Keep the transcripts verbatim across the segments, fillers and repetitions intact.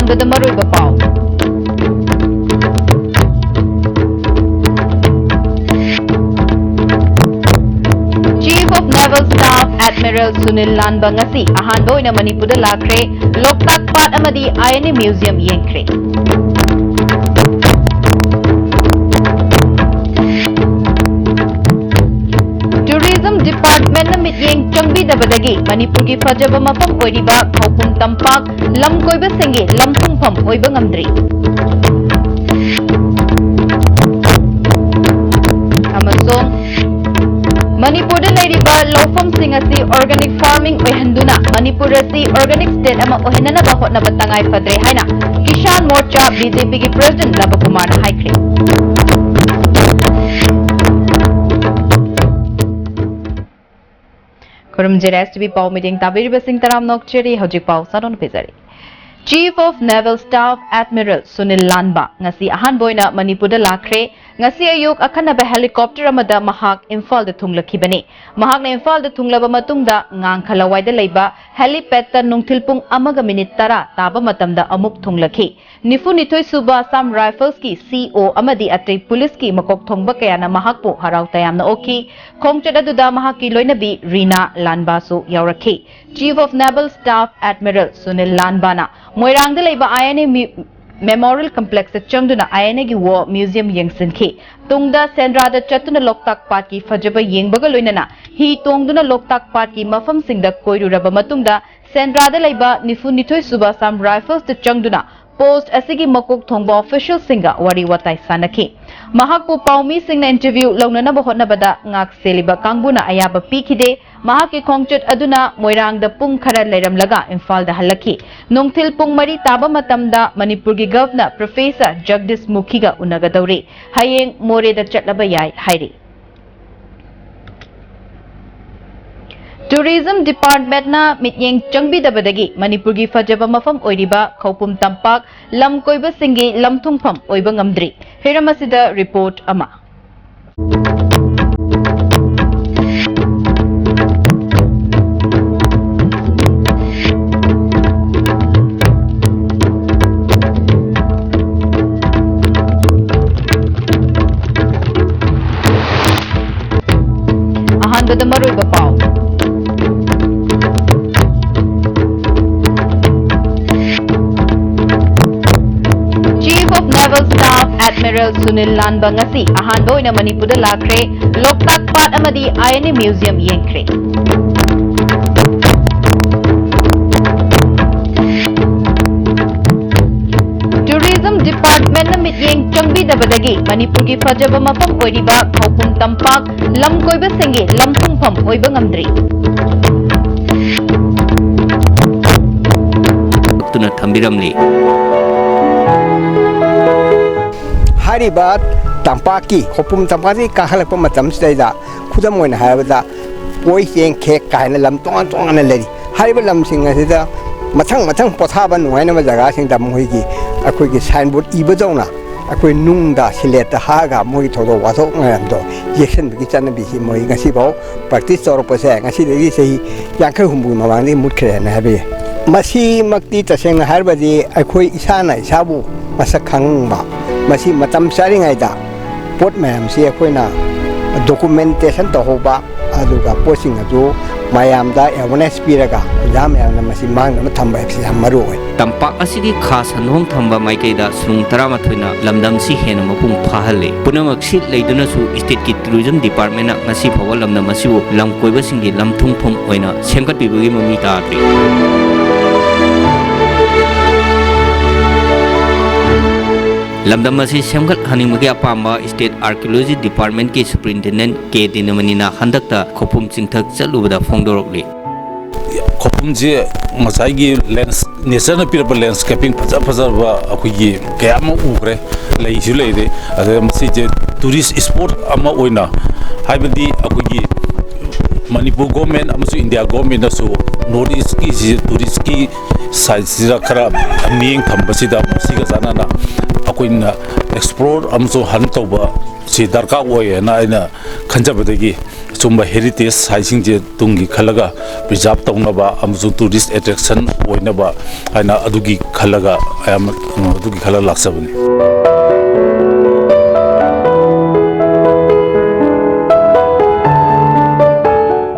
ꯂꯣꯏꯁꯤꯟꯕꯗ ꯃꯔꯨꯑꯣꯏꯕ ꯄꯥꯎ꯫ Chief of Naval Staff Admiral Sunil ꯂꯥꯟꯕ ꯉꯁꯤ ꯑꯍꯥꯟꯕ ꯑꯣꯏꯅ ꯃꯅꯤꯄꯨꯔꯗ ꯂꯥꯛꯈ꯭ꯔꯦ꯫ ꯂꯣꯛꯇꯥꯛ ꯄꯥꯠ ꯑꯃꯗꯤ I N A Museum ꯌꯦꯡꯈ꯭ꯔꯦ꯫ Tourism Department ꯅ ꯃꯤꯠꯌꯦꯡ ꯆꯪꯕꯤꯗꯕꯗꯒꯤ ꯃꯅꯤꯄꯨꯔꯒꯤ ꯐꯖꯕ ꯃꯐꯝ ꯑꯣꯏꯔꯤꯕ ꯈꯧꯄꯨꯝ ꯇꯝꯄꯥꯛ ꯂꯝ ꯀꯣꯏꯕꯁꯤꯡꯒꯤ ꯂꯝꯊꯨꯡꯐꯝ ꯑꯣꯏꯕ ꯉꯝꯗ꯭ꯔꯤ꯫ ꯑꯃꯁꯨꯡ ꯃꯅꯤꯄꯨꯔꯗ ꯂꯩꯔꯤꯕ ꯂꯧꯐꯝꯁꯤꯡ ꯑꯁꯤ organic farming ꯑꯣꯏꯍꯟꯗꯨꯅ ꯃꯅꯤꯄꯨꯔ ꯑꯁꯤ organic state ꯑꯃ ꯑꯣꯏꯍꯟꯅꯅꯕ ꯍꯣꯠꯅꯕ ꯇꯉꯥꯏ ꯐꯗ꯭ꯔꯦ ꯍꯥꯏꯅ ꯀꯤꯁꯥꯟ ꯃꯣꯔꯆꯥ B J P ꯒꯤ President ꯂꯕꯀꯨꯃꯥꯔꯅ ꯍꯥꯏꯈ꯭ꯔꯦ꯫ ꯈꯨꯔꯨꯝꯖꯔꯤ, S T V ꯄꯥꯎ ꯃꯤꯠꯌꯦꯡ ꯇꯥꯕꯤꯔꯤꯕꯁꯤꯡ ꯇꯔꯥꯝꯅ ꯑꯣꯛꯆꯔꯤ꯫ ꯍꯧꯖꯤꯛ ꯄꯥꯎ ꯁꯟꯗꯣꯛꯅ ꯄꯤꯖꯔꯤ꯫ Chief of Naval Staff Admiral Sunil ꯂꯥꯟꯕ ꯉꯁꯤ ꯑꯍꯥꯟꯕ ꯑꯣꯏꯅ ꯃꯅꯤꯄꯨꯔꯗ ꯂꯥꯛꯈ꯭ꯔꯦ꯫ ꯉꯁꯤ ꯑꯌꯨꯛ ꯑꯈꯟꯅꯕ helicopter ꯑꯃꯗ ꯃꯍꯥꯛ ꯏꯝꯐꯥꯜꯗ ꯊꯨꯡꯂꯛꯈꯤꯕꯅꯤ꯫ ꯃꯍꯥꯛꯅ ꯏꯝꯐꯥꯜꯗ ꯊꯨꯡꯂꯕ ꯃꯇꯨꯡꯗ ꯉꯥꯡꯈꯂꯋꯥꯏꯗ ꯂꯩꯕ helipad ꯇ ꯅꯨꯡꯊꯤꯜ ꯄꯨꯡ ꯑꯃꯒ ꯃꯤꯅꯤꯠ ꯇꯔꯥ ꯇꯥꯕ ꯃꯇꯝꯗ ꯑꯃꯨꯛ ꯊꯨꯡꯂꯛꯈꯤ꯫ ꯅꯤꯐꯨ ꯅꯤꯊꯣꯏ ꯁꯨꯕ Assam Rifles ꯀꯤ C O ꯑꯃꯗꯤ ꯑꯇꯩ ꯄꯨꯂꯤꯁꯀꯤ ꯃꯀꯣꯛ ꯊꯣꯡꯕ ꯀꯌꯥꯅ ꯃꯍꯥꯛꯄꯨ ꯍꯔꯥꯎ ꯇꯌꯥꯝꯅ ꯑꯣꯛꯈꯤ꯫ ꯈꯣꯡꯆꯠ ꯑꯗꯨꯗ ꯃꯍꯥꯛꯀꯤ ꯂꯣꯏꯅꯕꯤ ꯔꯤꯅꯥ ꯂꯥꯟꯕꯥꯁꯨ ꯌꯥꯎꯔꯛꯈꯤ꯫ Chief of Naval Staff Admiral Sunil ꯂꯥꯟꯕꯥꯅ ꯃꯣꯏꯔꯥꯡꯗ ꯂꯩꯕ I N A me-, Memorial Complex ꯇ ꯆꯪꯗꯨꯅ I N A ꯒꯤ War Museum ꯌꯦꯡꯁꯤꯟꯈꯤ꯫ ꯇꯨꯡꯗ ꯁꯦꯟꯗ꯭ꯔꯥꯗ ꯆꯠꯇꯨꯅ ꯂꯣꯛꯇꯥꯛ ꯄꯥꯠꯀꯤ ꯐꯖꯕ ꯌꯦꯡꯕꯒ ꯂꯣꯏꯅꯅ ꯍꯤ ꯇꯣꯡꯗꯨꯅ ꯂꯣꯛꯇꯥꯛ ꯄꯥꯠꯀꯤ ꯃꯐꯝꯁꯤꯡꯗ ꯀꯣꯏꯔꯨꯔꯕ ꯃꯇꯨꯡꯗ ꯁꯦꯟꯗ꯭ꯔꯥꯗ ꯂꯩꯕ ꯅꯤꯐꯨ ꯅꯤꯊꯣꯏ ꯁꯨꯕ Assam Rifles ꯇ ꯆꯪꯗꯨꯅ post ꯑꯁꯤꯒꯤ ꯃꯀꯣꯛ ꯊꯣꯡꯕ official ꯁꯤꯡꯒ ꯋꯥꯔꯤ ꯋꯥꯇꯥꯏ ꯁꯥꯟꯅꯈꯤ꯫ ꯃꯍꯥꯛꯄꯨ ꯄꯥꯎꯃꯤꯁꯤꯡꯅ interview ꯂꯧꯅꯅꯕ ꯍꯣꯠꯅꯕꯗ ꯉꯥꯛ ꯁꯦꯜꯂꯤꯕ ꯀꯥꯡꯕꯨꯅ ꯑꯌꯥꯕ ꯄꯤꯈꯤꯗꯦ꯫ ꯃꯍꯥꯛꯀꯤ ꯈꯣꯡꯆꯠ ꯑꯗꯨꯅ ꯃꯣꯏꯔꯥꯡꯗ ꯄꯨꯡ ꯈꯔ ꯂꯩꯔꯝꯂꯒ ꯏꯝꯐꯥꯜꯗ ꯍꯜꯂꯛꯈꯤ꯫ ꯅꯨꯡꯊꯤꯜ ꯄꯨꯡ ꯃꯔꯤ ꯇꯥꯕ ꯃꯇꯝꯗ ꯃꯅꯤꯄꯨꯔꯒꯤ Governor Professor ꯖꯒꯗꯤꯁ ꯃꯨꯈꯤꯒ ꯎꯅꯒꯗꯧꯔꯤ꯫ ꯍꯌꯦꯡ ꯃꯣꯔꯦꯗ ꯆꯠꯂꯕ ꯌꯥꯏ ꯍꯥꯏꯔꯤ꯫ Tourism Department ꯅ ꯃꯤꯠꯌꯦꯡ ꯆꯪꯕꯤꯗꯕꯗꯒꯤ ꯃꯅꯤꯄꯨꯔꯒꯤ ꯐꯖꯕ ꯃꯐꯝ ꯑꯣꯏꯔꯤꯕ ꯈꯧꯄꯨꯝ ꯇꯝꯄꯥꯛ ꯂꯝ ꯀꯣꯏꯕꯁꯤꯡꯒꯤ ꯂꯝꯊꯨꯡꯐꯝ ꯑꯣꯏꯕ ꯉꯝꯗ꯭ꯔꯤ꯫ ꯍꯤꯔꯝ ꯑꯁꯤꯗ report ꯑꯃ꯫ ꯖꯦꯅꯦꯔꯦꯜ ꯁꯨꯅꯤꯜ ꯂꯥꯟꯕ ꯉꯁꯤ ꯑꯍꯥꯟꯕ ꯑꯣꯏꯅ ꯃꯅꯤꯄꯨꯔꯗ ꯂꯥꯛꯈ꯭ꯔꯦ꯫ ꯂꯣꯛꯇꯥꯛ ꯄꯥꯠ ꯑꯃꯗꯤ ꯑꯥꯏ ꯑꯦꯟ ꯑꯦ ꯃ꯭ꯌꯨꯖꯤꯌꯝ ꯌꯦꯡꯈ꯭ꯔꯦ꯫ ꯇꯨꯔꯤꯖꯝ ꯗꯤꯄꯥꯔꯠꯃꯦꯟꯠꯅ ꯃꯤꯠꯌꯦꯡ ꯆꯪꯕꯤꯗꯕꯗꯒꯤ ꯃꯅꯤꯄꯨꯔꯒꯤ ꯐꯖꯕ ꯃꯐꯝ ꯑꯣꯏꯔꯤꯕ ꯈꯧꯄꯨꯝ ꯇꯝꯄꯥꯛ ꯂꯝ ꯀꯣꯏꯕꯁꯤꯡꯒꯤ ꯂꯝꯊꯨꯡꯐꯝ ꯑꯣꯏꯕ ꯉꯝꯗ꯭ꯔꯤ꯫ ꯇꯨꯅ ꯊꯝꯕꯤꯔꯝꯂꯤ꯫ ꯍꯥꯏꯔꯤꯕ ꯇꯝꯄꯥꯛꯀꯤ, ꯈꯧꯄꯨꯝ ꯇꯝꯄꯥꯛꯇꯒꯤ ꯀꯥꯈꯠꯂꯛꯄ ꯃꯇꯝꯁꯤꯗꯩꯗ, ꯈꯨꯗꯝ ꯑꯣꯏꯅ ꯍꯥꯏꯔꯕꯗ, ꯄꯣꯏ ꯆꯦꯡ ꯈꯦꯛ ꯀꯥꯏꯅ ꯂꯝ ꯇꯣꯉꯥꯟ ꯇꯣꯉꯥꯟꯅ ꯂꯩꯔꯤ꯫ ꯍꯥꯏꯔꯤꯕ ꯂꯝꯁꯤꯡ ꯑꯁꯤꯗ ꯃꯊꯪ ꯃꯊꯪ ꯄꯣꯊꯥꯕ ꯅꯨꯡꯉꯥꯏꯅꯕ ꯖꯒꯥꯁꯤꯡꯗ ꯃꯈꯣꯏꯒꯤ, ꯑꯩꯈꯣꯏꯒꯤ ꯁꯥꯏꯟꯕꯣꯔꯗ ꯏꯕꯗꯧꯅ ꯑꯩꯈꯣꯏ ꯅꯨꯡꯗ ꯁꯤꯂꯦꯠꯇ ꯍꯛꯑꯒ ꯃꯣꯏꯒꯤ ꯊꯧꯗꯣꯛ ꯋꯥꯊꯣꯛ ꯃꯌꯥꯝꯗꯣ ꯌꯦꯛꯁꯟꯕꯒꯤ ꯆꯠꯅꯕꯤꯁꯤ ꯃꯣꯏ ꯉꯁꯤꯐꯥꯎ ꯄ꯭ꯔꯦꯛꯇꯤꯁ ꯇꯧꯔꯛꯄꯁꯦ ꯉꯁꯤꯗꯒꯤ ꯆꯍꯤ ꯌꯥꯡꯈꯩ ꯍꯨꯝꯐꯨꯒꯤ ꯃꯃꯥꯡꯗꯒꯤ ꯃꯨꯠꯈ꯭ꯔꯦꯅ ꯍꯥꯏꯕ ꯌꯥꯏ꯫ ꯃꯁꯤꯃꯛꯇꯤ ꯇꯁꯦꯡꯅ ꯍꯥꯏꯔꯕꯗꯤ ꯑꯩꯈꯣꯏ ꯏꯁꯥꯅ ꯏꯁꯥꯕꯨ ꯃꯁꯛ ꯈꯪꯕ, ꯃꯁꯤ ꯃꯇꯝ ꯆꯥꯔꯤꯉꯩꯗ ꯄꯣꯠ ꯃꯌꯥꯝꯁꯤ ꯑꯩꯈꯣꯏꯅ ꯗꯣꯀꯨꯃꯦꯟꯇꯦꯁꯟ ꯇꯧꯍꯧꯕ, ꯑꯗꯨꯒ ꯄꯣꯠꯁꯤꯡ ꯑꯗꯨ ꯃꯌꯥꯝꯗ ꯑꯦꯋꯥꯔꯅꯦꯁ ꯄꯤꯔꯒ ꯑꯣꯖꯥ ꯃꯌꯥꯝꯅ ꯃꯁꯤ ꯃꯥꯡꯗꯅ ꯊꯝꯕ ꯍꯥꯏꯕꯁꯤ ꯌꯥꯝ ꯃꯔꯨ ꯑꯣꯏ꯫ ꯇꯝꯄꯥꯛ ꯑꯁꯤꯒꯤ ꯈꯥ ꯁꯟꯗꯣꯡ ꯊꯝꯕ ꯃꯥꯏꯀꯩꯗ ꯁꯨꯔꯨꯡ ꯇꯔꯥꯃꯥꯊꯣꯏꯅ ꯂꯝꯗꯝꯁꯤ ꯍꯦꯟꯅ ꯃꯄꯨꯡ ꯐꯥꯍꯜꯂꯤ꯫ ꯄꯨꯝꯅꯃꯛꯁꯤ ꯂꯩꯗꯨꯅꯁꯨ ꯏꯁꯇꯦꯠꯀꯤ ꯇꯨꯔꯤꯖꯝ ꯗꯤꯄꯥꯔꯠꯃꯦꯟꯅ ꯉꯁꯤ ꯐꯥꯎꯕ ꯂꯝꯗꯝ ꯑꯁꯤꯕꯨ ꯂꯝ ꯀꯣꯏꯕꯁꯤꯡꯒꯤ ꯂꯝꯊꯨꯡꯐꯝ ꯑꯣꯏꯅ ꯁꯦꯝꯒꯠꯄꯤꯕꯒꯤ ꯃꯃꯤ ꯇꯥꯗ꯭ꯔꯤ꯫ ꯂꯝꯗꯝ ꯑꯁꯤ ꯁꯦꯝꯒꯠꯍꯟꯅꯤꯡꯕꯒꯤ ꯑꯄꯥꯝꯕ ꯏꯁꯇꯦꯠ ꯑꯥꯔꯀꯤꯑꯣꯂꯣꯖꯤ ꯗꯤꯄꯥꯔꯠꯃꯦꯟꯀꯤ ꯁꯨꯄꯔꯤꯟꯇꯦꯟꯗꯦꯟꯠ ꯀꯦ ꯗꯤꯅꯃꯅꯤꯅ ꯍꯟꯗꯛꯇ ꯈꯧꯄꯨꯝ ꯆꯤꯡꯊꯛ ꯆꯠꯂꯨꯕꯗ ꯐꯣꯡꯗꯣꯔꯛꯂꯤ꯫ ꯈꯧꯄꯨꯝꯁꯦ ꯉꯁꯥꯏꯒꯤ ꯂꯦꯟꯁ-, ꯅꯦꯆꯔꯅ ꯄꯤꯔꯛꯄ ꯂꯦꯟꯁꯀꯦꯄꯤꯡ ꯐꯖ ꯐꯖꯕ ꯑꯩꯈꯣꯏꯒꯤ ꯀꯌꯥ ꯑꯃ ꯎꯈ꯭ꯔꯦ, ꯂꯩꯁꯨ ꯂꯩꯔꯦ꯫ ꯑꯗꯨꯒ ꯃꯁꯤꯁꯦ ꯇꯨꯔꯤꯁ ꯏꯁꯄꯣꯠ ꯑꯃ ꯑꯣꯏꯅ, ꯍꯥꯏꯕꯗꯤ ꯑꯩꯈꯣꯏꯒꯤ ꯃꯅꯤꯄꯨꯔ ꯒꯣꯔꯃꯦꯟ ꯑꯃꯁꯨꯡ ꯏꯟꯗꯤꯌꯥ ꯒꯣꯔꯃꯦꯟꯅꯁꯨ ꯅꯣꯔꯠ ꯏꯁꯀꯤꯁꯤ ꯇꯨꯔꯤꯁꯀꯤ ꯁꯥꯏꯠꯁꯤꯗ ꯈꯔ ꯃꯤꯠꯌꯦꯡ ꯊꯝꯕꯁꯤꯗ ꯃꯁꯤꯒ ꯆꯥꯟꯅꯅ ꯑꯩꯈꯣꯏꯅ ꯑꯦꯛꯁꯄ꯭ꯂꯣꯔ ꯑꯃꯁꯨꯡ ꯍꯟ ꯇꯧꯕ ꯁꯤ ꯗꯔꯀꯥꯔ ꯑꯣꯏꯌꯦꯅ ꯑꯩꯅ ꯈꯟꯖꯕꯗꯒꯤ ꯁꯨꯝꯕ ꯍꯦꯔꯤꯇꯦꯖ ꯁꯥꯏꯠꯁꯤꯡꯁꯦ ꯇꯨꯡꯒꯤ ꯈꯜꯂꯒ ꯄ꯭ꯔꯤꯖꯥꯕ ꯇꯧꯅꯕ ꯑꯃꯁꯨꯡ ꯇꯨꯔꯤꯁ ꯑꯦꯇ꯭ꯔꯦꯛꯁꯟ ꯑꯣꯏꯅꯕ ꯍꯥꯏꯅ ꯑꯗꯨꯒꯤ ꯈꯜꯂꯒ ꯑꯌꯥꯝꯕ, ꯑꯗꯨꯒꯤ ꯈꯜꯂꯒ ꯂꯥꯛꯆꯕꯅꯤ꯫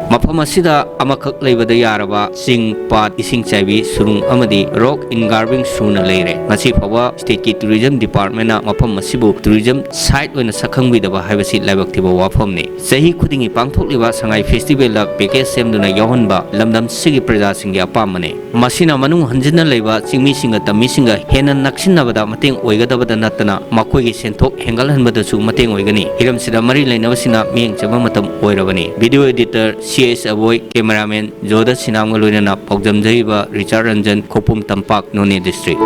ꯃꯐꯝ ꯃꯁꯤꯗ ꯑꯃꯈꯛ ꯂꯩꯕꯗ ꯌꯥꯔꯕ ꯆꯤꯡ, ꯄꯥꯠ, ꯏꯁꯤꯡ ꯆꯥꯏꯕꯤ, ꯁꯨꯔꯨꯡ ꯑꯃꯗꯤ rock engraving ꯁꯨꯅ ꯂꯩꯔꯦ꯫ ꯉꯁꯤ ꯐꯥꯎꯕ state ꯀꯤ tourism department ꯅ ꯃꯐꯝ ꯑꯁꯤꯕꯨ tourism site ꯑꯣꯏꯅ ꯁꯛꯈꯪꯕꯤꯗꯕ ꯍꯥꯏꯕꯁꯤ ꯂꯥꯏꯕꯛ ꯊꯤꯕ ꯋꯥꯐꯝꯅꯤ꯫ ꯆꯍꯤ ꯈꯨꯗꯤꯡꯒꯤ ꯄꯥꯡꯊꯣꯛꯂꯤꯕ ꯁꯉꯥꯏ festival ꯗ package ꯁꯦꯝꯗꯨꯅ ꯌꯥꯎꯍꯟꯕ ꯂꯝꯗꯝꯁꯤꯒꯤ ꯄ꯭ꯔꯖꯥꯁꯤꯡꯒꯤ ꯑꯄꯥꯝꯕꯅꯤ꯫ ꯃꯁꯤꯅ ꯃꯅꯨꯡ ꯍꯟꯖꯤꯟꯅ ꯂꯩꯕ ꯆꯤꯡꯃꯤꯁꯤꯡꯒ ꯇꯝꯃꯤꯁꯤꯡꯒ ꯍꯦꯟꯅ ꯅꯛꯁꯤꯟꯅꯕꯗ ꯃꯇꯦꯡ ꯑꯣꯏꯒꯗꯕꯗ ꯅꯠꯇꯅ ꯃꯈꯣꯏꯒꯤ ꯁꯦꯟꯊꯣꯛ ꯍꯦꯟꯒꯠꯍꯟꯕꯗꯁꯨ ꯃꯇꯦꯡ ꯑꯣꯏꯒꯅꯤ꯫ ꯍꯤꯔꯝꯁꯤꯗ ꯃꯔꯤ ꯂꯩꯅꯕꯁꯤꯅ ꯃꯤꯠꯌꯦꯡ ꯆꯪꯕ ꯃꯇꯝ ꯑꯣꯏꯔꯕꯅꯤ꯫ Video editor C H ꯑꯕꯣꯏ, cameraman ꯖꯣꯗ ꯁꯤꯅꯥꯝꯒ ꯂꯣꯏꯅꯅ ꯄꯥꯎꯗꯝꯖꯔꯤꯕ ꯔꯤꯆꯥꯔꯗ ꯔꯟꯖꯟ, ꯈꯧꯄꯨꯝ ꯇꯝꯄꯥꯛ, ꯅꯣꯅꯦ district꯫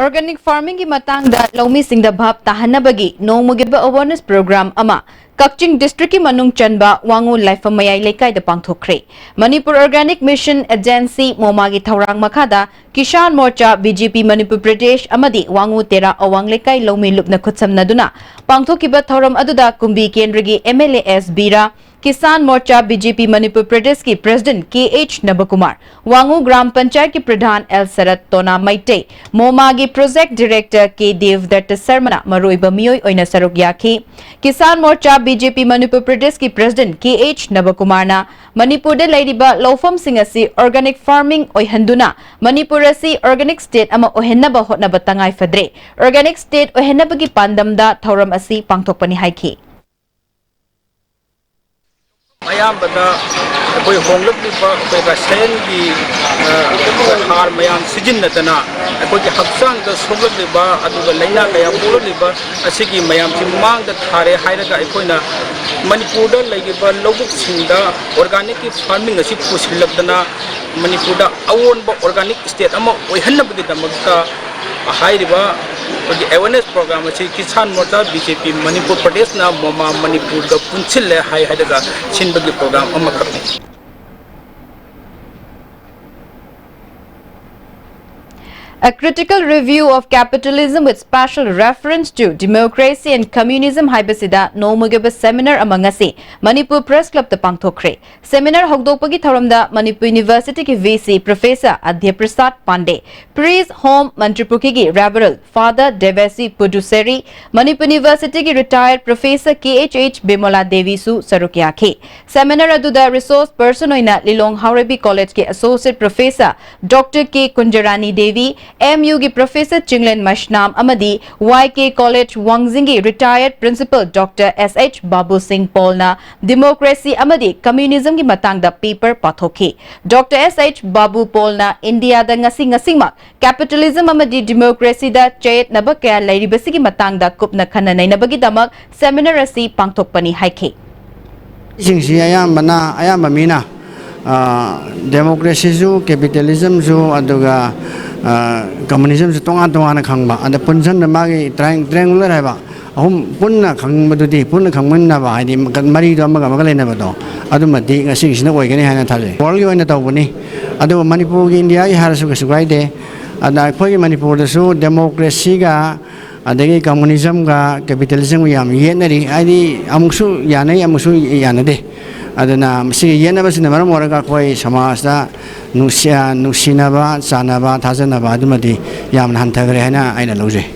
Organic farming ꯒꯤ ꯃꯇꯥꯡꯗ ꯂꯧꯃꯤꯁꯤꯡꯗ ꯚꯥꯞ ꯇꯥꯍꯟꯅꯕꯒꯤ ꯅꯣꯡꯃꯒꯤ ꯑꯣꯏꯕ awareness program ꯑꯃ ꯀꯛꯆꯤꯡ district ꯀꯤ ꯃꯅꯨꯡ ꯆꯟꯕ ꯋꯥꯉꯨ ꯂꯥꯏꯐꯝ ꯃꯌꯥꯏ ꯂꯩꯀꯥꯏꯗ ꯄꯥꯡꯊꯣꯛꯈ꯭ꯔꯦ꯫ Manipur Organic Mission Agency, ꯃꯣꯃꯥꯒꯤ ꯊꯧꯔꯥꯡ ꯃꯈꯥꯗ Kisan ꯃꯣꯔꯆꯥ, B J P Manipur Pradesh ꯑꯃꯗꯤ ꯋꯥꯉꯨ ꯇꯦꯔꯥ ꯑꯋꯥꯡ ꯂꯩꯀꯥꯏ ꯂꯧꯃꯤ ꯂꯨꯞꯅ ꯈꯨꯠꯁꯝꯅꯗꯨꯅ ꯄꯥꯡꯊꯣꯛꯈꯤꯕ ꯊꯧꯔꯝ ꯑꯗꯨꯗ ꯀꯨꯝꯕꯤ ꯀꯦꯟꯗ꯭ꯔꯒꯤ M L A S Vira, Kisan ꯃꯣꯔꯆꯥ B J P Manipur ꯄ꯭ꯔꯗꯦꯁꯀꯤ president K H ꯅꯕꯀꯨꯃꯥꯔ, ꯋꯥꯉꯨ ꯒ꯭ꯔꯥꯝ ꯄꯟꯆꯥꯌꯠꯀꯤ ꯄ꯭ꯔꯙꯥꯟ ꯑꯦꯜ ꯁꯔꯠ ꯇꯣꯅꯥ ꯃꯩꯇꯩ, ꯃꯣꯃꯥꯒꯤ project director ꯀꯦ ꯗꯦꯕꯗꯠꯇ ꯁꯔꯃꯅ ꯃꯔꯨꯑꯣꯏꯕ ꯃꯤꯑꯣꯏ ꯑꯣꯏꯅ ꯁꯔꯨꯛ ꯌꯥꯈꯤ꯫ Kisan ꯃꯣꯔꯆꯥ B J P Manipur ꯄ꯭ꯔꯗꯦꯁꯀꯤ president K H ꯅꯕꯀꯨꯃꯥꯔꯅ ꯃꯅꯤꯄꯨꯔꯗ ꯂꯩꯔꯤꯕ ꯂꯧꯐꯝꯁꯤꯡ ꯑꯁꯤ organic farming ꯑꯣꯏꯍꯟꯗꯨꯅ ꯃꯅꯤꯄꯨꯔ ꯑꯁꯤ organic state ꯑꯃ ꯑꯣꯏꯍꯟꯅꯕ ꯍꯣꯠꯅꯕ ꯇꯉꯥꯏ ꯐꯗ꯭ꯔꯦ꯫ Organic state ꯑꯣꯏꯍꯟꯅꯕꯒꯤ ꯄꯥꯟꯗꯝꯗ ꯊꯧꯔꯝ ꯑꯁꯤ ꯄꯥꯡꯊꯣꯛꯄꯅꯤ ꯍꯥꯏꯈꯤ꯫ ꯑꯌꯥꯝꯕꯗ ꯑꯩꯈꯣꯏ ꯍꯣꯡꯂꯛꯂꯤꯕ ꯑꯩꯈꯣꯏ ꯔꯁꯥꯌꯟꯒꯤ, ꯑ, ꯍꯥꯔ ꯃꯌꯥꯝ ꯁꯤꯖꯤꯟꯅꯗꯅ ꯑꯩꯈꯣꯏꯒꯤ ꯍꯛꯆꯥꯡꯗ ꯁꯣꯛꯂꯛꯂꯤꯕ ꯑꯗꯨꯒ ꯂꯥꯏꯅꯥ ꯀꯌꯥ ꯄꯣꯛꯂꯛꯂꯤꯕ ꯑꯁꯤꯒꯤ ꯃꯌꯥꯝꯁꯤ ꯃꯥꯡꯗ ꯊꯥꯔꯦ ꯍꯥꯏꯔꯒ ꯑꯩꯈꯣꯏꯅ ꯃꯅꯤꯄꯨꯔꯗ ꯂꯩꯔꯤꯕ ꯂꯧꯕꯨꯛꯁꯤꯡꯗ organic farming ꯑꯁꯤ ꯄꯨꯁꯤꯜꯂꯛꯇꯅ ꯃꯅꯤꯄꯨꯔꯗ ꯑꯑꯣꯟꯕ organic state ꯑꯃ ꯑꯣꯏꯍꯟꯅꯕꯒꯤꯗꯃꯛꯇ ꯍꯥꯏꯔꯤꯕ ꯑꯩꯈꯣꯏꯒꯤ awareness program ꯑꯁꯤ Kisan ꯃꯣꯔꯆꯥ B J P Manipur ꯄ꯭ꯔꯗꯦꯁꯅ ꯃꯣꯃꯥ ꯃꯅꯤꯄꯨꯔꯒ ꯄꯨꯟꯁꯤꯜꯂꯦ ꯍꯥꯏ ꯍꯥꯏꯔꯒ ꯁꯤꯟꯕꯒꯤ program ꯑꯃꯈꯛꯅꯤ꯫ A Critical Review of Capitalism with Special Reference to Democracy and Communism ꯍꯥꯏꯕꯁꯤꯗ ꯅꯣꯡꯃꯒꯤ ꯑꯣꯏꯕ seminar ꯑꯃ ꯉꯁꯤ ꯃꯅꯤꯄꯨꯔ Press Clubꯇ ꯄꯥꯡꯊꯣꯛꯈ꯭ꯔꯦ꯫ Seminar ꯍꯧꯗꯣꯛꯄꯒꯤ ꯊꯧꯔꯝꯗ ꯃꯅꯤꯄꯨꯔ Universityꯒꯤ V C Professor ꯑꯗ꯭ꯌ ꯄ꯭ꯔꯁꯥꯗ ꯄꯥꯟꯗꯦ, Priest Home ꯃꯟꯇ꯭ꯔꯤꯄꯨꯈ꯭ꯔꯤꯒꯤ Reverend Father Devasi Puducherry, Manipur Universityꯒꯤ retired Professor K H H Bimola Deviꯁꯨ ꯁꯔꯨꯛ ꯌꯥꯈꯤ꯫ Seminar ꯑꯗꯨꯗ resource person ꯑꯣꯏꯅ ꯂꯤꯂꯣꯡ ꯍꯥꯎꯔꯩꯕꯤ Collegeꯀꯤ Associate Professor Doctor K ꯀꯨꯟꯖꯔꯥꯅꯤ ꯗꯦꯕꯤ, M Uꯒꯤ Professor ꯆꯤꯡꯂꯦꯟ ꯃꯩꯁꯅꯥꯝ ꯑꯃꯗꯤ Y K College ꯋꯥꯡꯖꯤꯡꯒꯤ retired Principal Doctor S H ꯕꯥꯕꯨ ꯁꯤꯡ ꯄꯣꯜꯅ democracy ꯑꯃꯗꯤ communismꯒꯤ ꯃꯇꯥꯡꯗ paper ꯄꯥꯊꯣꯛꯈꯤ꯫ Doctor S H ꯕꯥꯕꯨ ꯄꯣꯜꯅ ꯏꯟꯗꯤꯌꯥꯗ ꯉꯁꯤ ꯉꯁꯤꯃꯛ capitalism ꯑꯃꯗꯤ democracyꯗ ꯆꯌꯦꯠꯅꯕ ꯀꯌꯥ ꯂꯩꯔꯤꯕꯁꯤꯒꯤ ꯃꯇꯥꯡꯗ ꯀꯨꯞꯅ ꯈꯟꯅ ꯅꯩꯅꯕꯒꯤꯗꯃꯛ seminar ꯑꯁꯤ ꯄꯥꯡꯊꯣꯛꯄꯅꯤ ꯍꯥꯏꯈꯤ꯫ ꯁꯤꯡꯁꯤ ꯑꯌꯥꯝꯕꯅ ꯑꯌꯥꯝꯕ ꯃꯤꯅ democracyꯁꯨ capitalismꯁꯨ ꯑꯗꯨꯒ communismꯁꯨ ꯇꯣꯉꯥꯟ ꯇꯣꯉꯥꯟꯅ ꯈꯪꯕ, ꯑꯗ ꯄꯨꯟꯁꯤꯟꯕ ꯃꯥꯒꯤ triangular ꯍꯥꯏꯕ ꯑꯍꯨꯝ ꯄꯨꯟꯅ ꯈꯪꯕꯗꯨꯗꯤ, ꯄꯨꯟꯅ ꯈꯪꯃꯤꯟꯅꯕ ꯍꯥꯏꯗꯤ ꯃꯔꯤꯗꯣ ꯑꯃꯒ ꯑꯃꯒ ꯂꯩꯅꯕꯗꯣ, ꯑꯗꯨꯃꯗꯤ ꯉꯁꯤꯒꯤꯁꯤꯅ ꯑꯣꯏꯒꯅꯤ ꯍꯥꯏꯅ ꯊꯥꯖꯩ꯫ Worldꯒꯤ ꯑꯣꯏꯅ ꯇꯧꯕꯅꯤ꯫ ꯑꯗꯨꯒ ꯃꯅꯤꯄꯨꯔꯒꯤ, ꯏꯟꯗꯤꯌꯥꯒꯤ ꯍꯥꯏꯔꯁꯨ ꯀꯩꯁꯨ ꯀꯥꯏꯗꯦ꯫ ꯑꯗ ꯑꯩꯈꯣꯏꯒꯤ ꯃꯅꯤꯄꯨꯔꯗꯁꯨ democracyꯒ ꯑꯗꯒꯤ communismꯒ capitalismꯒ ꯌꯥꯝ ꯌꯦꯠꯅꯔꯤ꯫ ꯍꯥꯏꯗꯤ ꯑꯃꯨꯛꯁꯨ ꯌꯥꯅꯩ, ꯑꯃꯨꯛꯁꯨ ꯌꯥꯅꯗꯦ꯫ ꯑꯗꯨꯅ ꯃꯁꯤꯒꯤ ꯌꯦꯠꯅꯕꯁꯤꯅ ꯃꯔꯝ ꯑꯣꯏꯔꯒ ꯑꯩꯈꯣꯏ ꯁꯃꯥꯖꯇ ꯅꯨꯡꯁꯤ-, ꯅꯨꯡꯁꯤꯅꯕ, ꯆꯥꯟꯅꯕ, ꯊꯥꯖꯅꯕ ꯑꯗꯨꯃꯗꯤ ꯌꯥꯝꯅ ꯍꯟꯊꯈ꯭ꯔꯦ ꯍꯥꯏꯅ ꯑꯩꯅ ꯂꯧꯖꯩ꯫